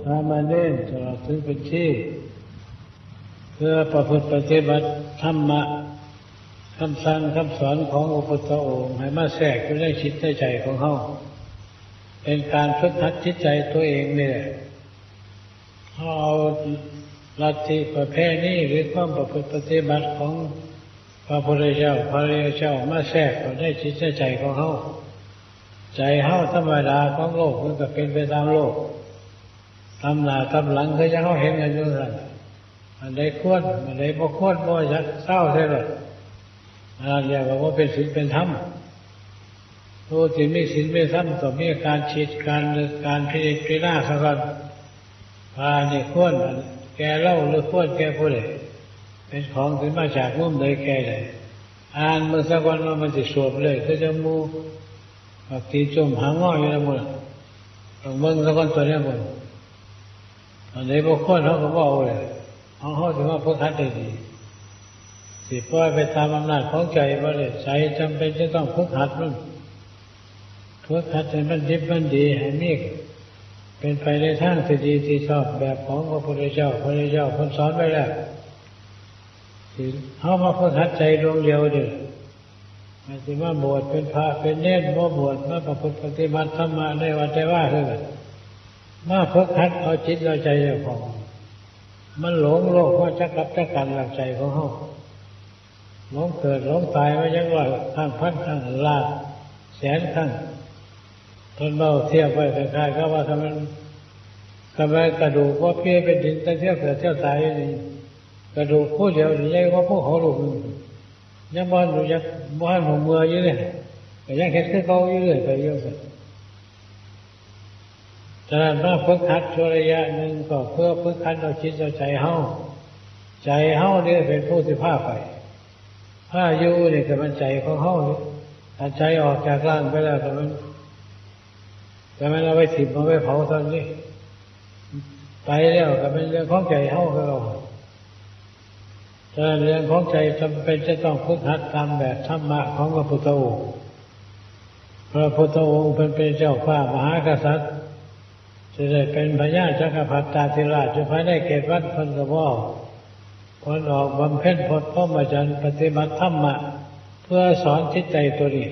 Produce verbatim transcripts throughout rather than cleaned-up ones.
สามเณรตลอดถึงเป็นชี เพื่อประพฤติปฏิบัติธรรมะ คำสั่งคำสอนของพระพุทธองค์ ให้มาแทรกอยู่ในจิตในใจของเฮา เป็นการฝึกหัดจิตใจตัวเองนี่แหละ เฮาเอาลัทธิประเพณีหรือความประพฤติปฏิบัติของพระพุทธเจ้า พระอริยเจ้ามาแทรกเข้าในจิตในใจของเฮา ใจเฮาธรรมดาของโลกมันก็เป็นไปตามโลก ตามหน้าตามหลังคือจั่งเฮาเห็นกันอยู่นั่น อันใดควร อันใดบ่ควร บ่อยากเซาใส่โลด อันนั้นเรียกว่าบ่เป็นศีลเป็นธรรม ผู้ที่มีศีลมีธรรมต้องมีการคิดการนึกการพิจารณาซะก่อน ว่านี่ควรแก่เฮาหรือควรแก่ผู้ใด เป็นของที่มาจากมุมใดแก่ใด อ่านเบิ่งซะก่อนว่ามันสิสวบเลย คือจั่งหมู่บักตีจุ่มหางออยู่นะหมู่น่ะ ต้องเบิ่งซะก่อนตัวเนี้ยหมู่ อันใดบ่ควรเฮาก็บ่เอาเลย ของเฮาสิมาฝึกหัดได้ดี สิปล่อยไปตามอำนาจของใจบ่ได้ ใจจำเป็นจะต้องฝึกหัดมัน ฝึกหัดให้มันดิบมันดี ให้มี เป็นไปในทางที่ดีที่ชอบแบบของพระพุทธเจ้า พระพุทธเจ้าเพิ่นสอนไว้แล้ว สิเฮามาฝึกหัดใจดวงเดียวเด้อ มันสิมาบวชเป็นพระเป็นเณร บ่บวช มาประพฤติปฏิบัติธรรมะในวัดในวาคือกัน มาฝึกหัดเอาจิตเอาใจเจ้าของ มันหลงโลกมาจักกับจักกันหลักใจของเฮา หลงเกิดหลงตายมาจักร้อยครั้งพันครั้งล้านแสนครั้ง เพิ่นเว้าเทียบไว้คล้ายๆกับว่าถ้ามัน ถ้ามันกระดูกบ่เปียเป็นดิน แต่เที่ยวเกิดเที่ยวตายนี่ กระดูกผู้เดียวนี่ใหญ่กว่าภูเขาลูกหนึ่ง ยังบ่รู้จัก บ่ทันหัวเมืออยู่เลย ก็ยังเฮ็ดคือเก่าอยู่เรื่อยไปอยู่ซั่น ฉะนั้นมาฝึกหัดชั่วระยะหนึ่งก็เพื่อฝึกหัดเอาจิตเอาใจเฮา ใจเฮานี่เป็นผู้สิพาไป พาอยู่นี่ก็มันใจของเฮานี่ ถ้าใจออกจากร่างไปแล้วก็มัน ก็มันเอาไปถิ่มเอาไปเผาเท่านั้นนี่ ไปแล้วก็เป็นเรื่องของใจเฮาคือเก่า ฉะนั้นเรื่องของใจจำเป็นจะต้องฝึกหัดตามแบบธรรมะของพระพุทธองค์ พระพุทธองค์เพิ่นเป็นเจ้าฟ้ามหากษัตริย์ จะได้เป็นพญาจักรพรรดิราชอยู่ภายในเกศวันเพิ่นก็บ่เอา เพิ่นออกบำเพ็ญพรหมจรรย์ปฏิบัติธรรมะ เพื่อสอนจิตใจตัวนี้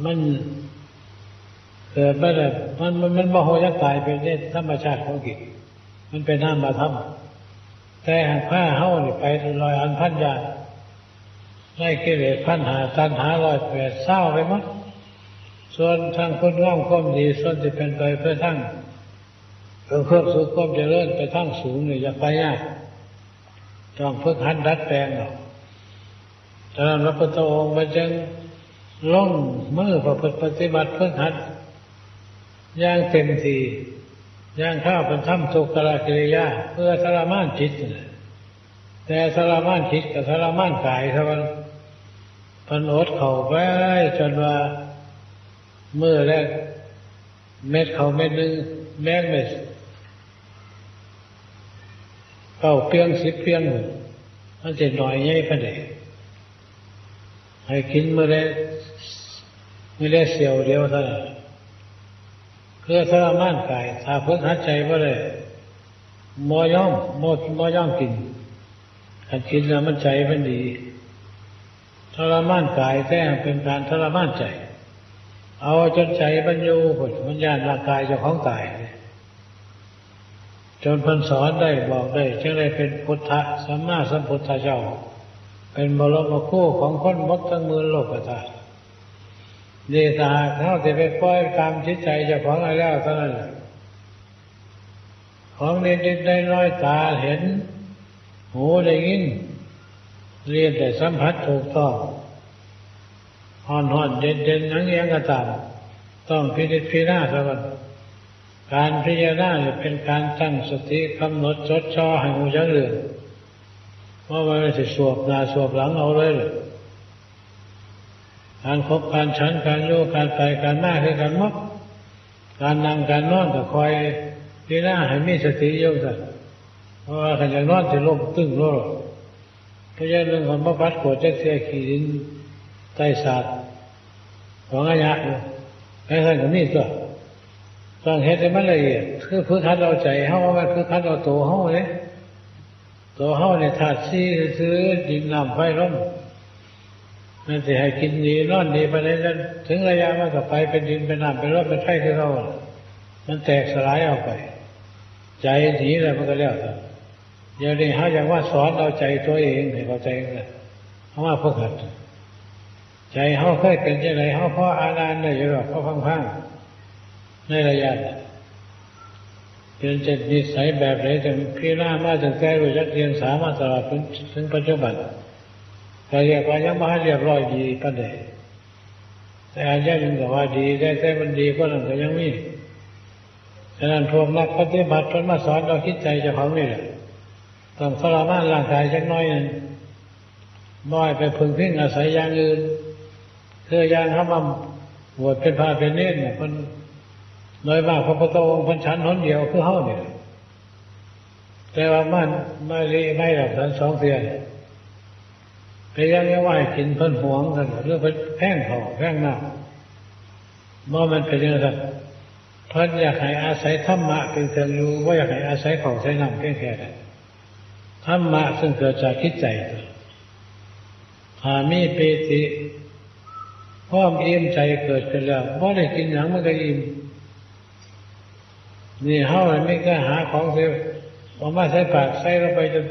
มันเกิดมาแล้ว มัน มัน มันบ่ฮู้จักตายเป็นธรรมชาติของกิเลส มันเป็นนามธรรม แต่หากพาเฮานี่ไปร้อยอันพันอย่าง ในกิเลสพันห้า ตัณหาร้อยแปด เศร้าไปหมด ส่วนทางคุณงามความดี ส่วนที่เป็นไปเพื่อทาง เพื่อความสุขความเจริญไปทางสูงนี่อย่าไปยาก ต้องฝึกหัดดัดแปลงเอา ฉะนั้นพระพุทธองค์มันจึงลงมือประพฤติปฏิบัติฝึกหัด อย่างเต็มที่ อย่างข้าวเป็นทำทุกขกิริยา เพื่อทรมานจิตนั่นแหละ แต่ทรมานจิตกับทรมานกายเท่านั้น เพิ่นอดเข้าไปจนว่ามื้อแรก เม็ดข้าวเม็ดหนึ่ง แมงเม็ด เก้าเปียง สิบเปียง มันสิน้อยใหญ่ปานใด ให้กินมื้อละ มื้อละเสี้ยวเดียวเท่านั้น เพื่อทรมานกาย ถ้าฝึกหัดใจบ่ได้ บ่ยอม บ่ บ่ยอมกิน คันกินแล้วมันใจมันดี ทรมานกาย แต่เป็นการทรมานใจ เอาจนใจมันอยู่พุ้น มันย้านร่างกายเจ้าของตาย จนเพิ่นสอนได้บอกได้ จึงได้เป็นพุทธะ สัมมาสัมพุทธเจ้า เป็นบรมครูของคนหมดทั้งหมื่นโลกธาตุ นี่ถ้าหากเฮาสิไปปล่อยตามจิตใจเจ้าของเอาแล้วเท่านั้นแหละ ของนิดๆน้อยๆ ตาเห็น หูได้ยิน ลิ้นได้สัมผัสถูกต้อง ฮ้อนๆ เย็นๆ หยังๆ ก็ตาม ต้องพินิจพิจารณาซะก่อน การพิจารณาเนี่ยเป็นการตั้งสติกำหนดจดจ่อให้รู้จักเรื่อง เพราะว่ามันสิสวบหน้าสวบหลังเอาเลยล่ะ การคบการฉัน การอยู่ การไป การมาคือกันหมด การนั่ง การนอนก็คอยพิจารณาให้มีสติอยู่ซั่น เพราะว่าคันอยากนอนสิล้มตึงโลด เพราะฉะนั้นคันบ่ปัดกวาดจักเทื่อขี้ดินใต้สาดของอายะอยู่ จั่งซั่นก็มีตั่ว ต้องเฮ็ดให้มันละเอียด คือฝึกหัดเอาใจเฮา บ่แม่นฝึกหัดเอาตัวเฮาเด้ ตัวเฮานี่ธาตุสี่ซื่อๆ ดินน้ำไฟลม นั่นสิให้กินดีนอนดีปานใด ถึงระยะมันก็ไปเป็นดินเป็นน้ำเป็นลมเป็นไฟคือเก่า มันแตกสลายออกไป ใจหนีแล้วมันก็แล้ว เดี๋ยวนี้เฮาอยากมาสอนเอาใจตัวเองให้เข้าใจนะ เฮามาฝึกหัด ใจเฮาเคยเป็นจั่งใด เฮาพออ่านๆ ได้อยู่ดอก พอฟังๆ ในระยะนั้น เป็นเช่นนิสัยแบบใด จั่งพิจารณามาตั้งแต่รู้จักเดียงสามาตลอดจนถึงปัจจุบัน ก็เรียกว่ายังบ่ทันเรียบร้อยดีปานใด แต่อันอย่างหนึ่งก็ว่าดี แต่ แต่มันดีกว่านั้นก็ยังมี ฉะนั้นพวกนักปฏิบัติเพิ่นมาสอนเอาจิตใจเจ้าของนี่แหละ ต้องทรมานร่างกายจักหน่อยหนึ่ง บ่ให้ไปพึ่งพิงอาศัยอย่างอื่น คืออย่างเฮามาบวชเป็นพระเป็นเณรเนี่ย เพิ่น โดยมากพระพุทธองค์เพิ่นฉันหนเดียวคือเฮานี่แหละ แต่ว่ามันไม่รีไม่หลับสันสองเทื่อ ไปยังยังว่าให้กินเพิ่นหวงซั่น หรือเพิ่นแพงข้าวแพงน้ำ บ่แม่นเป็นจั่งซั่น เพิ่นอยากให้อาศัยธรรมะเป็นเครื่องอยู่ บ่อยากให้อาศัยข้าวอาศัยน้ำเพียงแค่นั้น ธรรมะซึ่งเกิดจากจิตใจ ถ้ามีปีติ ความอิ่มใจเกิดขึ้นแล้ว บ่ได้กินหยังมันก็อิ่ม นี่เฮานี่มีแต่หาของเสีย เอามาใส่ปากใส่ลงไปจน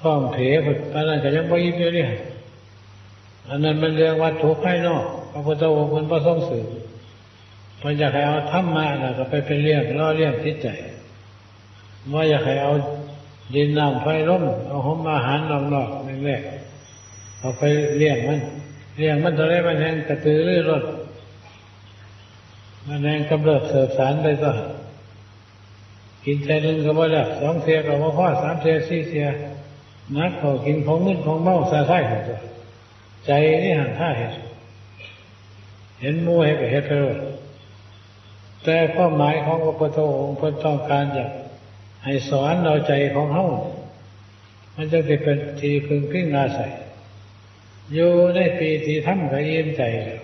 ท้องเพพุ้น ปานนั้นก็ยังบ่อิ่มอยู่นี่ อันนั้นมันเรื่องวัตถุภายนอก พระพุทธองค์เพิ่นบ่ทรงสื่อ เพิ่นอยากให้เอาธรรมะน่ะก็ไปเป็นเลี้ยง หล่อเลี้ยงจิตใจ บ่อยากให้เอาดินน้ำไฟลม เอาหมอาหารนอกๆ แรกๆ เอาไปเลี้ยงมัน เลี้ยงมันเท่าใดมันแฮ่งกระตือรือร้น มันแฮ่งกำเริบเสิบสารไปตั๊ว กินเทื่อหนึ่งก็บ่แล้ว สองเทื่อก็บ่พอ สามเทื่อ สี่เทื่อ หนักเข้ากินของมึนของเมาซะท้ายเข้าตั๊ว ใจนี่หันพาเฮ็ด เห็นหมู่เฮ็ดก็เฮ็ดไปโลด แต่ความหมายของพระพุทธองค์เพิ่นต้องการอยากให้สอนเอาใจของเฮา มันจั่งสิเป็นที่พึ่งพิงอาศัย อยู่ในปีติธรรมก็อิ่มใจแล้ว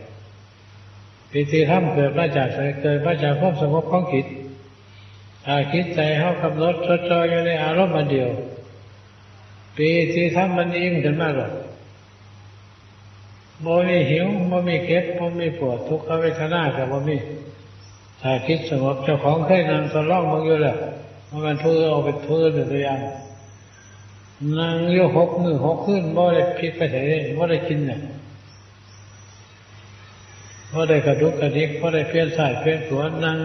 ปีติธรรมเกิดมาจากไส เกิดมาจากความสงบของจิต ถ้าจิตใจเฮากำหนดจดจ่ออยู่ในอารมณ์อันเดียว ปีติธรรมมันอิ่มขึ้นมาโลด บ่มีหิว บ่มีเจ็บ บ่มีปวด ทุกขเวทนาก็บ่มี ถ้าจิตสงบ เจ้าของเคยนั่งทดลองเบิ่งอยู่แล้ว บ่แม่นผู้อื่นเอาเป็นผู้อื่นเป็นตัวอย่าง นั่งอยู่หกมื้อหกคืน บ่ได้พลิกไปไสเลย บ่ได้กินหยัง บ่ได้กระดุกกระดิก บ่ได้เปลี่ยนซ้ายเปลี่ยนขวา นั่ง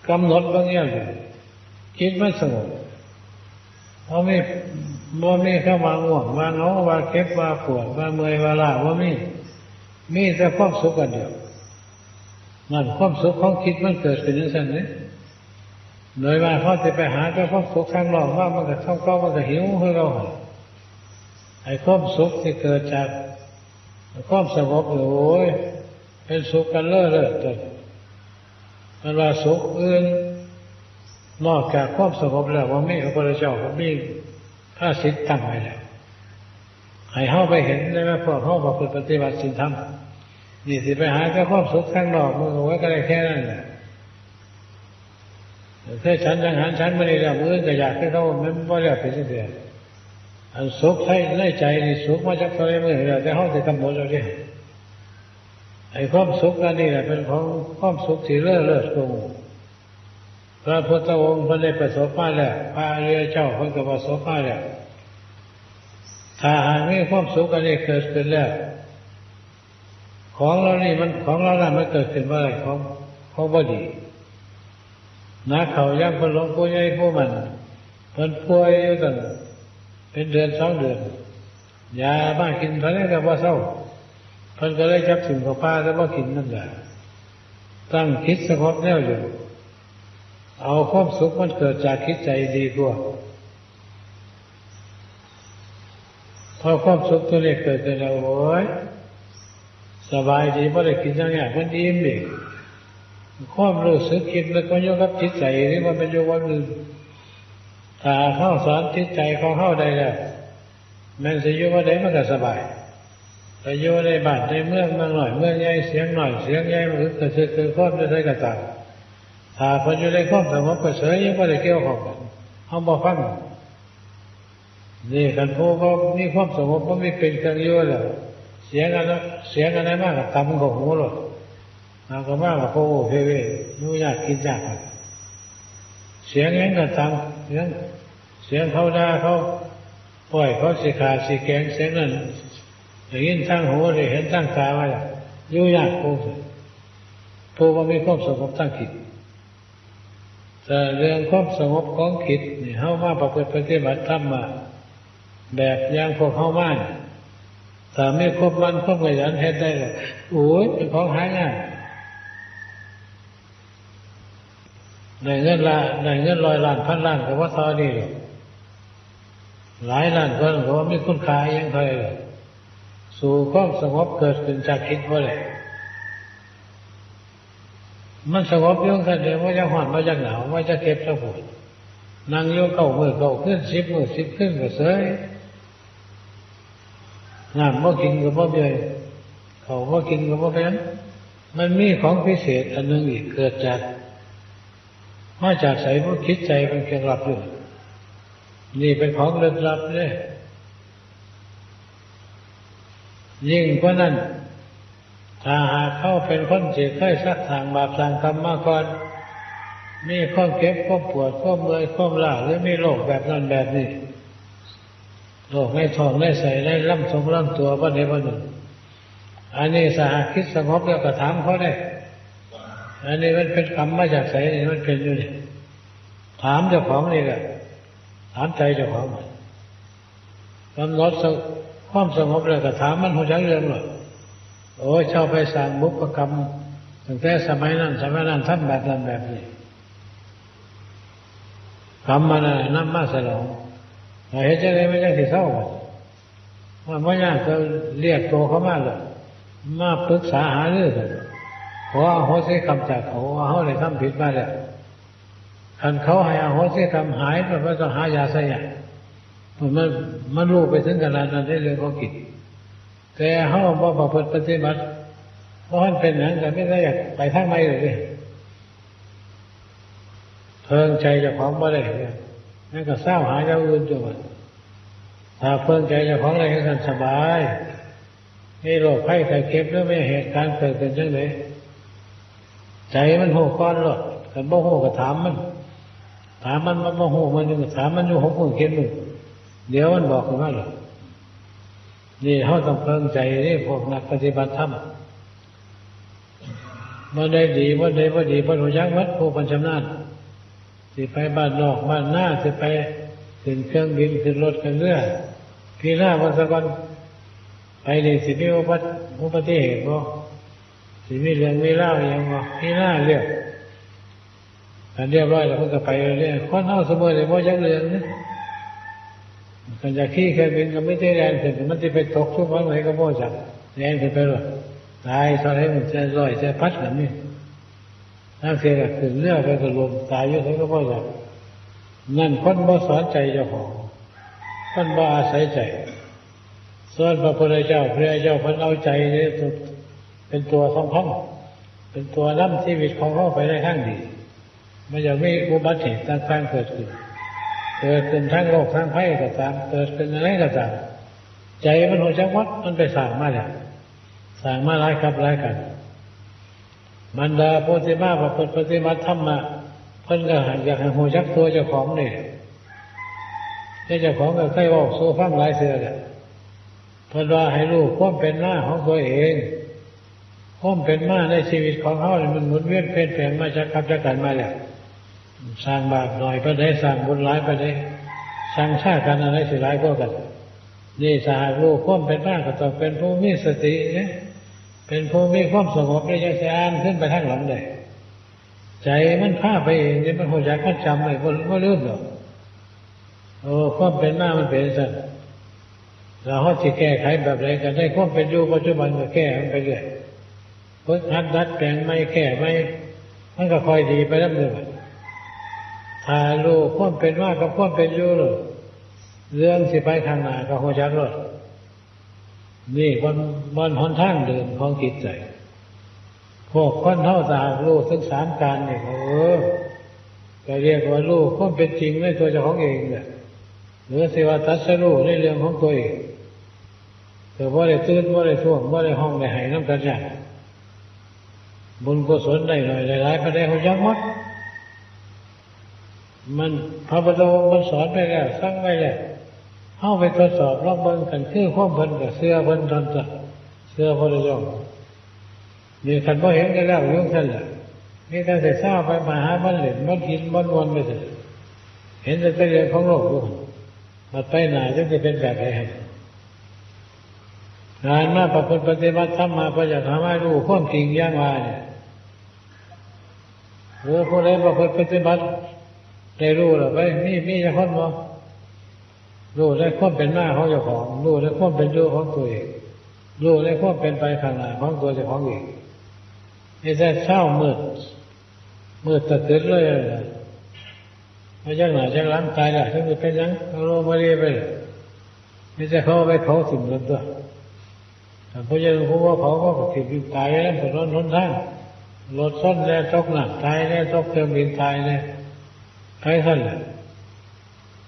กำหนดเบิ่งอย่างเดียว จิตมันสงบ บ่มี บ่มีคำว่าง่วง ว่าเหงา ว่าเจ็บ ว่าปวด ว่าเมื่อย ว่าล้า บ่มี มีแต่ความสุขอันเดียว นั่นความสุขของจิตมันเกิดขึ้นจั่งซั่นเด้ โดยว่าเฮาสิไปหาแต่ความสุขข้างนอกมา มันก็ส่ำเก่า มันก็หิวคือเก่าหั่นล่ะ ไอ้ความสุขที่เกิดจากความสงบนี่ โอ้ย เป็นสุขอันเลิศเลิศ มันว่าสุขอื่นนอกจากความสงบแล้วบ่มี พระพุทธเจ้าก็มีภาษิตตั้งไว้แล้ว ให้เฮาไปเห็นได้ไหม พวกเฮาประพฤติปฏิบัติศีลธรรม นี่สิไปหาแต่ความสุขข้างนอก มันก็ไว้ก็ได้แค่นั้นแหละ เคยฉันจังหัน ฉันมื้อนี้แล้ว มื้ออื่นก็อยากคือเก่า มันบ่แล้วเป็นจั่งซี้ อันสุขใน ในใจนี่สุขมาจากเท่าใดมื้อแล้ว แต่เฮาสิกำหนดเอาเด้ ไอ้ความสุขอันนี้แหละเป็นของความสุขที่เลิศเลิศกว่าหมู่ พระพุทธองค์เพิ่นได้ประสบมาแล้ว พระอริยเจ้าเพิ่นก็ประสบมาแล้ว ถ้าหากมีความสุขอันนี้เกิดขึ้นแล้ว ของเหล่านี้มัน ของเหล่านั้นมันเกิดขึ้นบ่ได้ ของ ของบ่ดี หนักเข้าอย่างเพิ่นหลวงปู่ใหญ่ผู้มั่น เพิ่นป่วยอยู่ตั้งเป็นเดือนสองเดือน ยามากินเท่าใดก็บ่เซา เพิ่นก็เลยจับถิ่มเข้าป่าแต่บ่กินนั่นแหละ ตั้งจิตสงบแนวอยู่ เอาความสุขมันเกิดจากจิตใจดีกว่า พอความสุขตัวนี้เกิดขึ้นแล้ว โอ้ย สบายดี บ่ได้กินหยังยาก มันอิ่มเอง ความรู้สึกคิดนึกมันอยู่กับจิตใจนี่ มันเป็นอยู่วันอื่น ถ้าเฮาสอนจิตใจของเฮาได้แล้ว แม่นสิอยู่บ่าใดมันก็สบาย ไปอยู่ในบ้านในเมือง เมืองน้อยเมืองใหญ่ เสียงน้อยเสียงใหญ่ มันอึกกระทึกครึกโครมอยู่ไสก็ตาม ถ้าเพิ่นอยู่ในความสงบก็เฉย ยังบ่ได้เกี่ยวข้องกัน เฮาบ่ฟัง นี่คันผู้บ่มีความสงบ บ่มีเป็นเครื่องอยู่แล้ว เสียงอันนั้น เสียงอันใดมาก็ตำเข้าหูโลด หากก็มาก็โพโวเพเว อยู่ยากกินยาก เสียงหยังก็ตำ เสียง เสียงเขาด่าเขา ป้อยเขาสิฆ่าสิแกล้ง เสียงนั้นได้ยินทางหู ได้เห็นทางตามาแล้ว อยู่ยากผู้ ผู้บ่มีความสงบทางจิต แต่เรื่องความสงบของจิตนี่ เฮามาประพฤติปฏิบัติธรรมมา แบบอย่างพวกเฮามานี่ ถ้ามีความหมั่นความขยันเฮ็ดได้แล้ว โอ้ย เป็นของหายาก ได้เงินละ ได้เงินร้อยล้านพันล้านก็บ่เท่านี้หรอก หลายล้านกว่านั้นก็บ่มีคุณค่าอิหยังเท่าใดหรอก สู้ความสงบเกิดขึ้นจากจิตบ่ได้ มันสงบอยู่ซั่นเด้ บ่จักร้อน บ่จักหนาว บ่จักเจ็บจักปวด นั่งอยู่เก้ามื้อเก้าคืน สิบมื้อสิบคืนก็เฉย น้ำบ่กินก็บ่เมื่อย ข้าวบ่กินก็บ่เป็นหยัง มันมีของพิเศษอันหนึ่งอีก เกิดจาก มาจากไสบ่ จิตใจเป็นเครื่องรับรู้ นี่เป็นของลึกลับเด้ ยิ่งกว่านั้น ถ้าหากเฮาเป็นคนที่เคยสร้างบาปสร้างกรรมมาก่อน มีความเจ็บ ความปวด ความเมื่อย ความล้า หรือมีโรคแบบนั้นแบบนี้ โรคในท้องในไส้ในลำทรงลำตัวบ่ใดบ่หนึ่ง อันนี้ถ้าหากจิตสงบแล้วก็ถามเขาได้ อันนี้มันเป็นกรรมมาจากไสนี่ มันเป็นอยู่นี่ ถามเจ้าของนี่แหละ ถามใจเจ้าของ กำหนดสง- ความสงบแล้วก็ถามมัน ฮู้จักเรื่องหรอก โอ้ย เจ้าไปสร้างบุพกรรม ตั้งแต่สมัยนั้นสมัยนั้น ทำแบบนั้นแบบนี้ กรรมมันน่ะนำมาสนอง เฮ็ดจั่งใดมันจั่งสิเซา มันบ่ยาก ก็เรียกตัวเขามาเลย มาปรึกษาหารือกัน ขออโหสิกรรมจากเขา ว่าเฮาได้ทำผิดมาแล้ว คันเขาให้อโหสิกรรมหาย ก็บ่ต้องหายาใส่ยา มัน มันรู้ไปถึงขนาดนั้นในเรื่องของจิต แต่เฮาบ่ประพฤติปฏิบัติ เพราะมันเป็นหยังก็มีแต่อยากไปทางใหม่เลยเด้ เพิ่งใจเจ้าของบ่ได้ นั่นก็เซาหาอย่างอื่นอยู่บัด ถ้าเพิ่งใจเจ้าของได้ ก็สบาย มีโรคภัยไข้เจ็บ หรือมีเหตุการณ์เกิดขึ้นจั่งใด ใจมันฮู้ก่อนโลด คันบ่ฮู้ก็ถามมัน ถามมัน มันบ่ฮู้ มันยังถามมันอยู่หกมื้อเจ็ดมื้อ เดี๋ยวมันบอกขึ้นมาโลด นี่เฮาต้องเพิ่งใจเด้ พวกนักปฏิบัติธรรม บ่ได้ดี บ่ได้บ่ดี เพิ่นฮู้จักหมด ผู้เพิ่นชำนาญ สิไปบ้านนอกบ้านนา สิไปขึ้นเครื่องบิน ขึ้นรถขึ้นเรือ พิจารณาเบิ่งซะก่อน ไปนี่สิมีอุบัติ อุบัติเหตุบ่ สิมีเรื่องมีราวอิหยังบ่ พิจารณาเลือก คันเรียบร้อยแล้วเพิ่นก็ไปเรื่อยๆ คนเฮาซุมื้อนี้บ่จักเรื่องเด้ คันอยากขี่เครื่องบินก็มีแต่แล่นขึ้น มันสิไปตกซุมหม่องใดก็บ่จัก แล่นขึ้นไปโลด ตายเท่าใดมันจะร้อยจะพันก็มี ลางเทื่อก็ขึ้นเรือไปก็ล่มตายอยู่ไสก็บ่จัก นั่นคนบ่สอนใจเจ้าของ คนบ่อาศัยใจ ส่วนพระพุทธเจ้า พระเจ้าเพิ่นเอาใจนี่เป็นตัวสำคัญ เป็นตัวนำชีวิตของเราไปในทางดี มันจะมีอุบัติเหตุต่างๆเกิดขึ้น เกิดขึ้นทางโรคทางภัยก็ตาม เกิดขึ้นอะไรก็ตาม ใจมันฮู้จักหมด มันไปสร้างมาแล้ว สร้างมาหลายกับหลายกัน บรรดาผู้ที่มาประพฤติปฏิบัติธรรมะ เพิ่นก็อยากให้ฮู้จักตัวเจ้าของนี่ แต่เจ้าของก็เคยเว้าสู่ฟังหลายเทื่อแล้ว เพิ่นว่าให้รู้ความเป็นมาของตัวเอง ความเป็นมาในชีวิตของเฮานี่มันหมุนเวียนเปลี่ยนแปลงมาจากกับจากกันมาแล้ว สร้างบาปน้อยปานใด สร้างบุญหลายปานใด ชั่งชากันอันใดสิหลายกว่ากัน นี่ถ้าหากรู้ความเป็นมาก็ต้องเป็นผู้มีสติเด้ เป็นผู้มีความสงบเด้ จั่งสิอ่านขึ้นไปทางหลังได้ ใจมันพาไปเองเด้ มันฮู้จัก มันจำได้ บ่ บ่ลืมดอก โอ้ ความเป็นมามันเป็นจั่งซั้น แล้วเฮาสิแก้ไขแบบใดก็ได้ ความเป็นอยู่ปัจจุบันก็แก้มันไปเรื่อย ฝึกหัดดัดแปลงใหม่ แก้ใหม่ มันก็ค่อยดีไปนำเด้อ ถ้ารู้ความเป็นมากับความเป็นอยู่แล้ว เรื่องสิไปข้างหน้าก็ฮู้จักโลด นี่มัน มันหนทางเดินของจิตใจ พวกคนเฮาถ้าหากรู้ถึงสามการนี่ เออ ก็เรียกว่ารู้ความเป็นจริงในตัวเจ้าของเองแหละ หรือสิว่าตรัสรู้ในเรื่องของตัวเอง แต่บ่ได้ตื่น บ่ได้ท่วง บ่ได้ฮ้อง ได้ไห้นำกันยาก บุญกุศลได้หน่อยได้หลาย ก็ได้ฮู้จักหมด มัน พระพุทธองค์มันสอนไปแล้ว สั่งไว้แล้ว เฮาไปทดสอบลองเบิ่ง คันคือความเพิ่นก็เชื่อเพิ่นเท่านั้น เชื่อพระพุทธเจ้า นี่คันบ่เห็นก็แล้วอยู่ซั่นล่ะ มีแต่สิเซาไปมาหามันเล่น มันกิน มันม่วนไปซั่น เห็นแต่เรื่องของโลกอยู่ บัดไปหน้าจักสิเป็นแบบใดหั่น งานมาประพฤติปฏิบัติธรรมมา เพื่ออยากหามารู้ความจริงอย่างว่าเนี่ย หรือผู้ใดประพฤติปฏิบัติได้รู้แล้วไป มี มีจักคนบ่ รู้ในความเป็นมาของเจ้าของ รู้ในความเป็นอยู่ของตัวเอง รู้ในความเป็นไปข้างหน้าของตัวเจ้าของเอง มีแต่เช้ามืด มืดตะกึดเลย มาจักหน้าจักหลังตายแล้ว จักสิเป็นหยัง เอาลงมาเรียไปเลย มีแต่เขาเอาไปเผาถิ่มกันตัว ถ้าผู้ใหญ่ผู้ว่าเผาก็ถิ่มตายแล้ว ถนนหนทาง รถชนแล้ว ตกน้ำตายแล้ว ตกเครื่องบินตายแล้ว ไปซั่นแหละ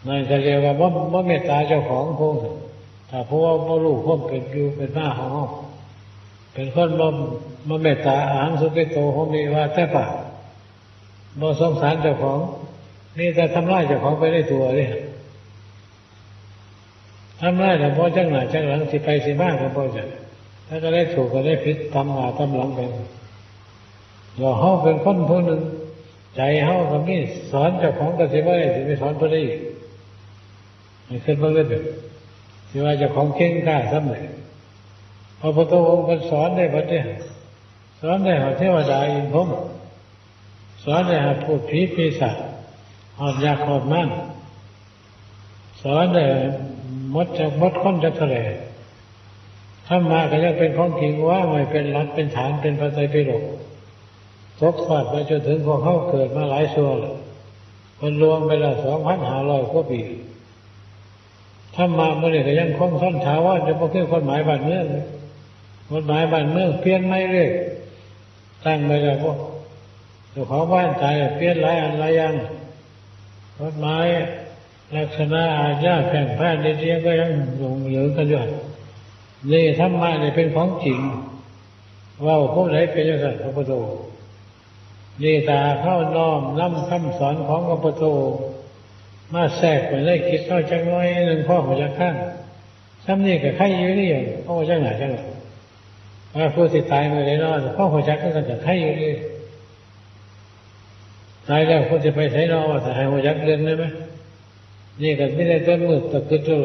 นั่นก็เรียกว่าบ่ บ่เมตตาเจ้าของพวกนั้น ถ้าผู้ว่าบ่รู้ความเป็นอยู่เป็นมาของเฮา เป็นคนบ่ บ่เมตตา อหังสุขิโต โหมิ ว่าแต่ปาก บ่สงสารเจ้าของ มีแต่ทำลายเจ้าของไปในตัวเด้ ทำลายแล้วบ่จักหน้าจักหลัง สิไปสิมาก็บ่จัก แล้วก็ได้ถูกก็ได้ผิด ตำหน้าตำหลังไป แล้วเฮาเป็นคนผู้หนึ่ง ใจเฮาก็มี สอนเจ้าของก็สิบ่ได้ สิไปสอนผู้ใดอีก ให้คิดเบิ่งเด้อ สิว่าเจ้าของเก่งกล้าส่ำใด พระพุทธองค์เพิ่นสอนได้บัดนี้ สอนได้ฮอดเทวดาอินทร์พรหม สอนได้ฮอดพูดผีปีศาจ ฮอดยักษ์ฮอดมาร สอนได้หมดจักหมดคนจักเท่าใด ธรรมะก็ยังเป็นของจริง วางไว้เป็นหลักเป็นฐาน เป็นพระไตรปิฎก ตกทอดมาจนถึงพวกเฮาเกิดมาหลายชั่วแล้ว มันล่วงไปแล้ว สองพันห้าร้อย กว่าปี ธรรมะมื้อนี้ก็ยังคงทนถาวรอยู่ บ่คือกฎหมายบ้านเมืองเลย กฎหมายบ้านเมืองเปลี่ยนใหม่เรื่อย ตั้งไว้แล้ว พวกเจ้าของบ้านตาย เปลี่ยนหลายอันหลายอย่าง กฎหมายลักษณะอาญาแพ่งแพ่งนิติก็ยังหลงเหลือกันอยู่ นี่ธรรมะนี่เป็นของจริง เว้าผู้ใดเป็นจังซั่น พระพุทธองค์ นี่ถ้าเฮาน้อมนำคำสอนของพระพุทธองค์มาแทรกไว้ในจิตเฮาจักหน่อยหนึ่ง พอฮู้จักทาง ส่ำนี้ก็ไคอยู่นี่ พอฮู้จักหน้าจักหลัง ว่าผู้สิตายมื้อใดน้อ พอฮู้จักคือกัน ก็ไคอยู่นี่ ตายแล้วผู้สิไปไสน้อ ว่าถ้าให้ฮู้จักเรื่องได้ไหม นี่ก็มีแต่มืดตะกึดอยู่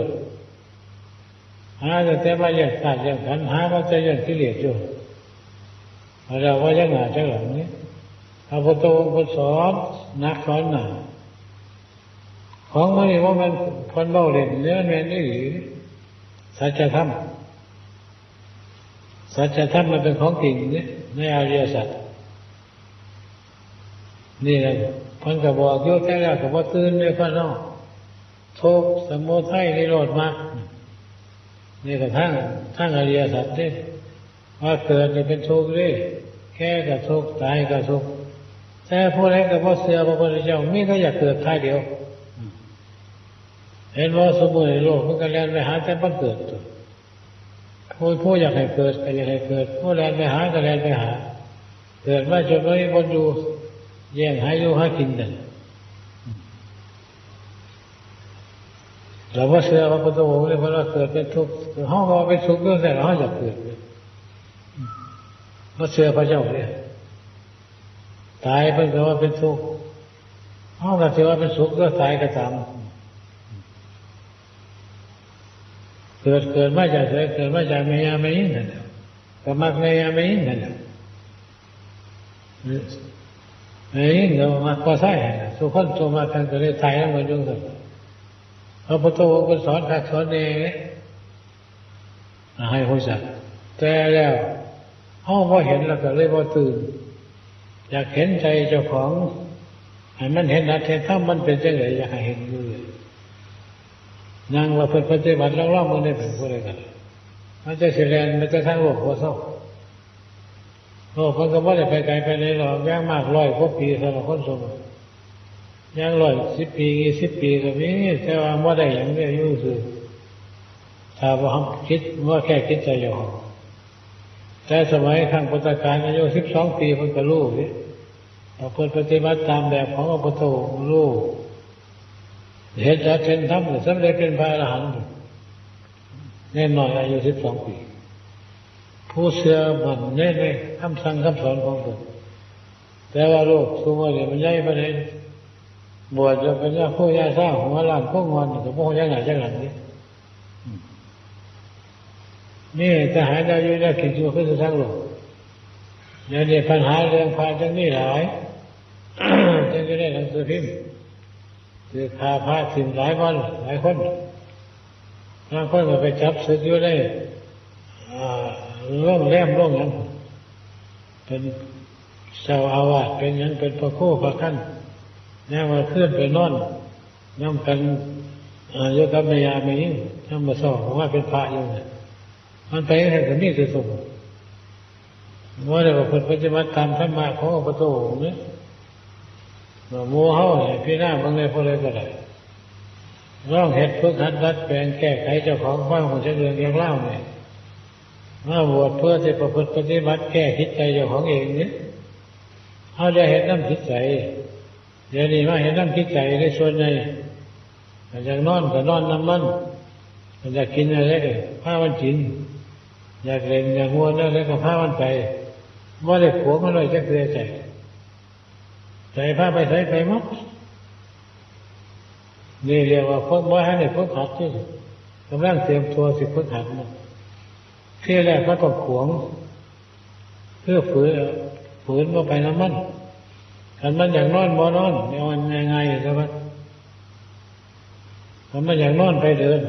หาตั้งแต่มาเลี้ยงธาตุเลี้ยงขันธ์ หามาแต่เลี้ยงกิเลสอยู่ แล้วว่าจักหน้าจักหลังนี่ พระพุทธองค์เพิ่นสอนหนักสอนหนา ของมื้อนี้ว่ามันเพิ่นเว้าเล่นเด้ มันแม่นอีหลี สัจธรรม สัจธรรมมันเป็นของจริงนี่ ในอริยสัจ นี่แหละ เพิ่นก็บอกอยู่ แต่แล้วก็บ่ตื่นเด้ พ่อน้อง ทุกข์ สมุทัย นิโรธ มรรค นี่ก็ทาง ทางอริยสัจเด้ ว่าเกิดนี่เป็นทุกข์เด้ แก่ก็ทุกข์ ตายก็ทุกข์ แต่ผู้ใดก็บ่เชื่อพระพุทธเจ้า มีแต่อยากเกิดคราวเดียว เห็นบ่ ซุมื้อนี้โลกมันก็แล่นไปหาแต่บ่เกิด ผู้ ผู้อยากให้เกิดก็อยากให้เกิด ผู้แล่นไปหาก็แล่นไปหา เกิดมาจนบ่มีบ่อนอยู่ แย่งหาอยู่หากินกัน เราบ่เชื่อพระพุทธองค์เลย เพราะว่าเกิดเป็นทุกข์ เฮาก็ว่าเป็นสุขอยู่ แต่เฮาอยากเกิด บ่เชื่อพระเจ้าเลย ตายเพิ่นก็ว่าเป็นทุกข์ เฮาก็สิว่าเป็นสุข ก็ตายก็ตาม เกิด เกิดมาจากไส เกิดมาจากแม่ย่าแม่หญิงนั่นแหละ ก็มักแม่ย่าแม่หญิงนั่นแหละ แม่หญิงก็มักพ่อชายนั่นแหละ ทุกคนตัวมักกันก็เลยตายแล้วมันอยู่กัน พระพุทธองค์ก็สอนคักสอนแน่ ให้ฮู้จัก แต่แล้วเฮาบ่เห็นแล้วก็เลยบ่ตื่น อยากเห็นใจเจ้าของ ให้มันเห็นอัตเห็นธรรม มันเป็นจังได๋ อยากให้เห็นอยู่เลย นั่งว่าเพิ่นปฏิบัติ ลองๆ เบิ่งได้ เป็นผู้ใด๋กัน มันจะสิแล่นไปแต่ทางโลกบ่เซา โลกมันก็บ่ได้ไปไกลไปไหนหรอก อย่างมากร้อยกว่าปีเท่านั้น คนส่วนมาก อย่างร้อยสิบปี ยี่สิบปีก็มี แต่ว่าบ่ได้หยังเด้ อยู่ซื่อ ถ้าบ่คิด บ่แก้คิดใจเจ้าของ แต่สมัยครั้งพุทธกาล อายุสิบสองปี เพิ่นก็รู้เด้ ถ้าเพิ่นปฏิบัติตามแบบของหลวงปู่โต รู้ เห็นจักเห็นธรรม สำเร็จเป็นพระอรหันต์ เณรน้อยอายุสิบสองปี ผู้เชื่อมั่นใน ในคำสั่งคำสอนของเพิ่น แต่ว่าโลกซุมื้อนี้มันใหญ่ปานใด บวชแล้วเป็นพระโพธิสัตว์หัวล้านโพธิ์งอน ก็บ่ฮู้จักหน้าจักหลังเด้ นี่ทหารเราอยู่แล้วกินอยู่คือทางโลก เดี๋ยวนี้ปัญหาเรื่องพระจังมีหลาย จังอยู่ในหนังสือพิมพ์ ถือฆ่าพระถิ่มหลายวันหลายคน บางคนก็ไปจับศึกอยู่ใน อ่า โรงแรมโรงหยัง เป็นเจ้าอาวาส เป็นหยัง เป็นพระครูพระคัน ยามกลางคืนไปนอนนำกัน อ่า อยู่กับแม่ย่าแม่หญิง ยามมื้อเช้าก็มาเป็นพระอยู่เนี่ย มันไปจั่งซั้นก็มีแต่สมมุติ บ่ได้ว่าเพิ่นปฏิบัติตามธรรมะของพระพุทธองค์เด้ หมู่เฮานี่พิจารณาเบิ่งได้ ผู้ใดก็ได้ ลองเฮ็ดฝึกหัดดัดแปลงแก้ไขเจ้าของความรู้จักเรื่องเรื่องราวนี่ มาบวชเพื่อสิประพฤติปฏิบัติแก้จิตใจเจ้าของเองนี่ เฮาอย่าเฮ็ดนำจิตใจ เดี๋ยวนี้มาเฮ็ดนำจิตใจในส่วนใหญ่ อยากนอนก็นอนนำมัน อยากกินอะไรก็พามันกิน อยากเล่นอยากม่วนอะไรก็พามันไป บ่ได้ขวางมันไว้จักเทื่อใจ ใจพาไปไสไปหมด นี่เรียกว่าฝึก บ่ทันได้ฝึกหัดที่ กำลังเตรียมตัวสิฝึกหัดมัน ทีแรกก็ต้องขวาง คือฝืน ฝืนบ่ไปนำมัน คันมันอยากนอนบ่นอน เอาง่ายๆ ซะว่า คันมันอยากนอนไปเดิน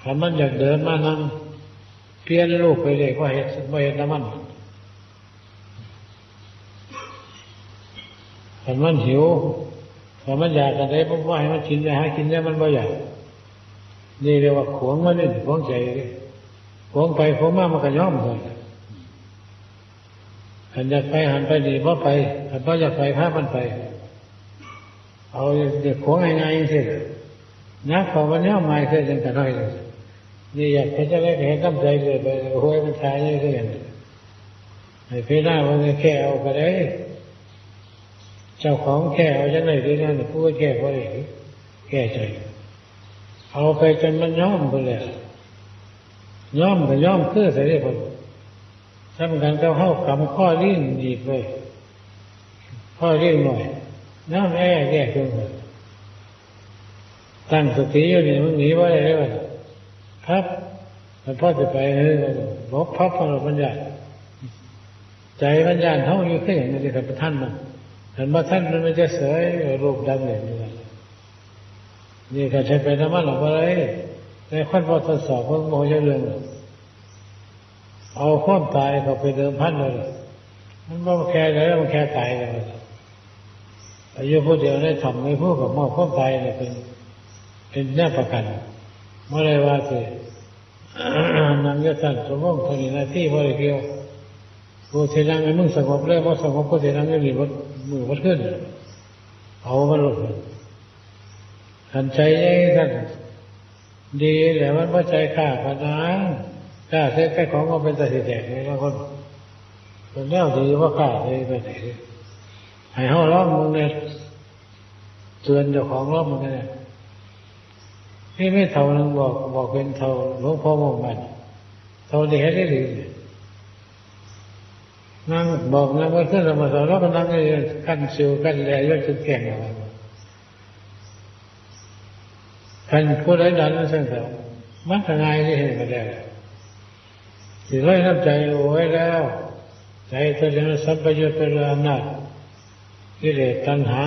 คันมันอยากเดินมานั่ง เปลี่ยนรูปไปเลย บ่เฮ็ด บ่เฮ็ดนำมัน คันมันหิว คันมันอยากอันใด บ่ บ่ให้มันกิน อย่าหากิน อย่ามันบ่อยาก นี่เรียกว่าขวางมันนี่ ขวางใจเด้ ขวางไปขวางมามันก็ยอมเท่านั้น คันอยากไปหันไปนี่บ่ไป คันบ่อยากไปพามันไป เอาเด็กขวางง่ายๆจังซี่ล่ะ นักเขามันยอมง่ายคือจังกะน้อยเลย นี่อยากเฮ็ดจั่งใดก็เฮ็ดนำใจเลย ไปโอ้ยมันตายเลยคือหยัง ให้พิจารณาว่าแก้เอาก็ได้ เจ้าของแก้เอาจั่งใด๋ดีนั่น ผู้แก้บ่ได้ แก้ใจ เอาไปจนมันยอมไปแล้ว ยอมก็ยอมคือใส่ได้ผล สำคัญกับเฮากำข้อลิ้นหนีบไว้ ข้อลิ้นหน่อย น้ำแอ่แย่เกินไป ตั้งสติอยู่นี่มันหนีบ่ได้เลย พับ มันพอจะไป เออ บอกพับมัน มันย่าน ใจมันย่านเฮาอยู่คือหยังนี่ คันบ่ทันมัน คันบ่ทันมัน มันจะเสย รูปดำเลยนี่นะ นี่ก็ใช้ไปนำมันหรอกบ่ได้ แต่คนบ่ทดสอบมันบ่ฮู้จักเรื่องหรอก เอาความตายเข้าไปเดิมพันเลยล่ะ มันบ่แค่แล้ว มันแค่ตายแล้ว อายุผู้เดียวในถ้ำในภูก็มอบความตายเนี่ยเป็น เป็นแนวประกัน บ่ได้ว่าสิ นั่งอยู่ซั่นชั่วโมงเท่านี้นาทีบ่ได้เกี่ยว กูสินั่งให้มึงสงบเลย บ่สงบกูสินั่งอยู่นี่เบิดมื้อเบิดคืน เอามันโลด คันใจใหญ่ซั่น ดีแหละ มันบ่ใจกล้าปานนั้น กล้าใส่แต่ของบ่เป็นตาสิแตกเลย บางคน เป็นแนวดีบ่กล้าเลยไปไหน ให้เฮาลองเบิ่งแหน่ เตือนเจ้าของลองเบิ่งแหน่ นี่มีเฒ่าหนึ่งบอก บอกเป็นเฒ่าหลวงพ่อวงศ์มัน เฒ่านี่เฮ็ดอีหลี นั่งบอกนั่งว่าขึ้นธรรมศาลา แล้วก็นั่งอยู่กั้นสิวกั้นแลอยู่จนแก่งเอา คันผู้ใดดันมันซั่นก็ มันก็ง่ายที่เห็นมาแล้ว สิเลยน้ำใจโอ้ยแล้ว ใจตัวเดียวสัมปยุตเป็นอำนาจ กิเลสตัณหา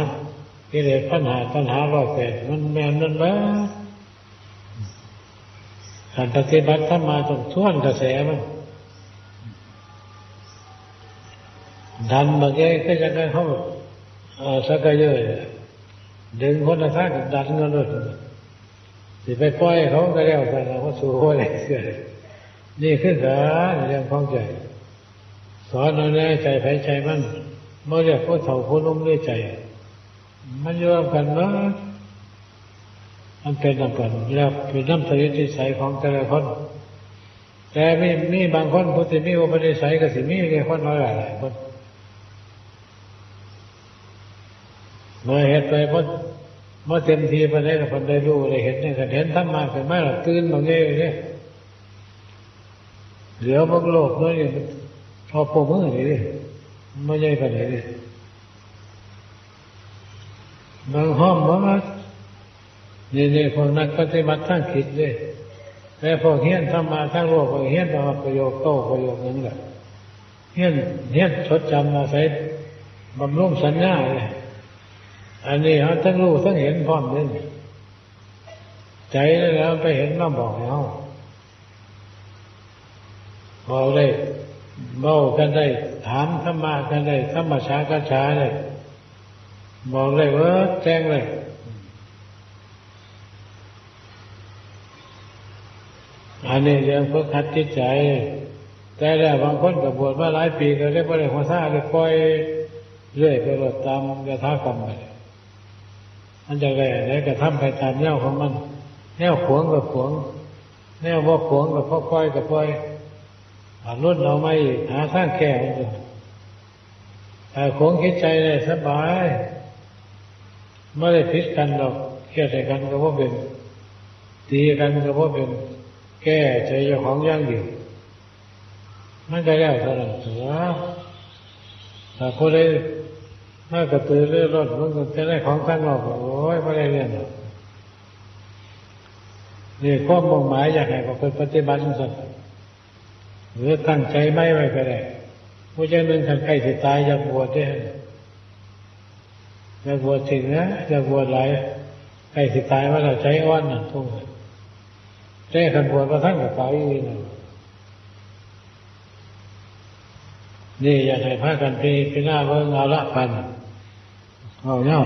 กิเลสพันห้า ตัณหาร้อยแปด มันแม่นมันเบิด การปฏิบัติธรรมมาต้องทวนกระแสมัน ดันบางแง่ก็จะได้เข้า เอ่อ สักกะเยอะ ดึงคนละข้างดันกันเลย สิไปปล่อยเขาก็แล้วแต่เราก็สู้บ่ได้เสีย นี่คือการเรื่องของใจ สอนเอาแน่ ใจไผใจมัน บ่เรียกผู้เฒ่าผู้หนุ่มด้วยใจ มันอยู่ร่วมกันหมด มันเป็นนำกัน แล้วเป็นนำจริตนิสัยของแต่ละคน แต่มี มีบางคนผู้ที่มีอุปนิสัยก็สิมีในคนหลายๆคน เมื่อเฮ็ดไปบ่ บ่เต็มที่ปานใด แล้วเพิ่นได้รู้ได้เห็นนี่ คันเห็นธรรมะขึ้นมาแล้วตื่นบักใหญ่เลย เหลียวเบิ่งโลกเลย เท่าโป้มือนี่เด้ มันบ่ใหญ่ปานใดเด้ เบิ่งห้อมบ่มา นี่ นี่พวกนักปฏิบัติทางจิตเด้ แต่พวกเรียนธรรมะทางโลกก็เรียนแต่ว่าประโยคเก้าประโยคหนึ่งแหละ เรียน เรียนจดจำอาศัยบำรุงสัญญาเลย อันนี้เราทั้งรู้ทั้งเห็นพร้อมเลย ใจนั่นแหละมันไปเห็นมาบอกให้เรา บอกได้ เว้ากันได้ ถามธรรมะกันได้ ธรรมสากัจฉาได้ บอกได้เบิด แต่งได้ อันนี้เรื่องฝึกหัดจิตใจ แต่แล้วบางคนก็บวชมาหลายปีก็เลยบ่ได้หัวซา เลยปล่อยเรื่อยไปโลดตามยถากรรมไป มันอยากได้อันใดก็ทำไปตามแนวของมัน แนวขวางก็ขวาง แนวบ่ขวางก็พอปล่อยก็ปล่อย อ่า รุ่นเอาไม่อีก หาทางแก้มันอยู่ แต่ขวางจิตใจได้สบาย บ่ได้ผิดกันดอก เครียดให้กันก็บ่เป็น ตีกันก็บ่เป็น แก้ใจเจ้าของอย่างเดียว มันก็แล้วเท่านั้นตัว ถ้าผู้ใดมากระตือรือร้น มันก็จะได้ของข้างนอก โอ้ย บ่ได้เรื่องหรอก นี่ความมุ่งหมายอยากให้พวกเพิ่นปฏิบัติจั่งซั้น หรือตั้งใจไม่ไว้ก็ได้ ผู้จั่งหนึ่งคันใกล้สิตายอยากบวชเด้ อยากบวชจริงนะ อยากบวชหลาย ใกล้สิตายมาแล้วใจอ่อนน่ะ ทุกข์น่ะ แต่คันบวชบ่ทันก็ตายอีหลีน่ะ นี่อยากให้พากันพิ พิจารณาเบิ่ง เอาละกัน เอาเนาะ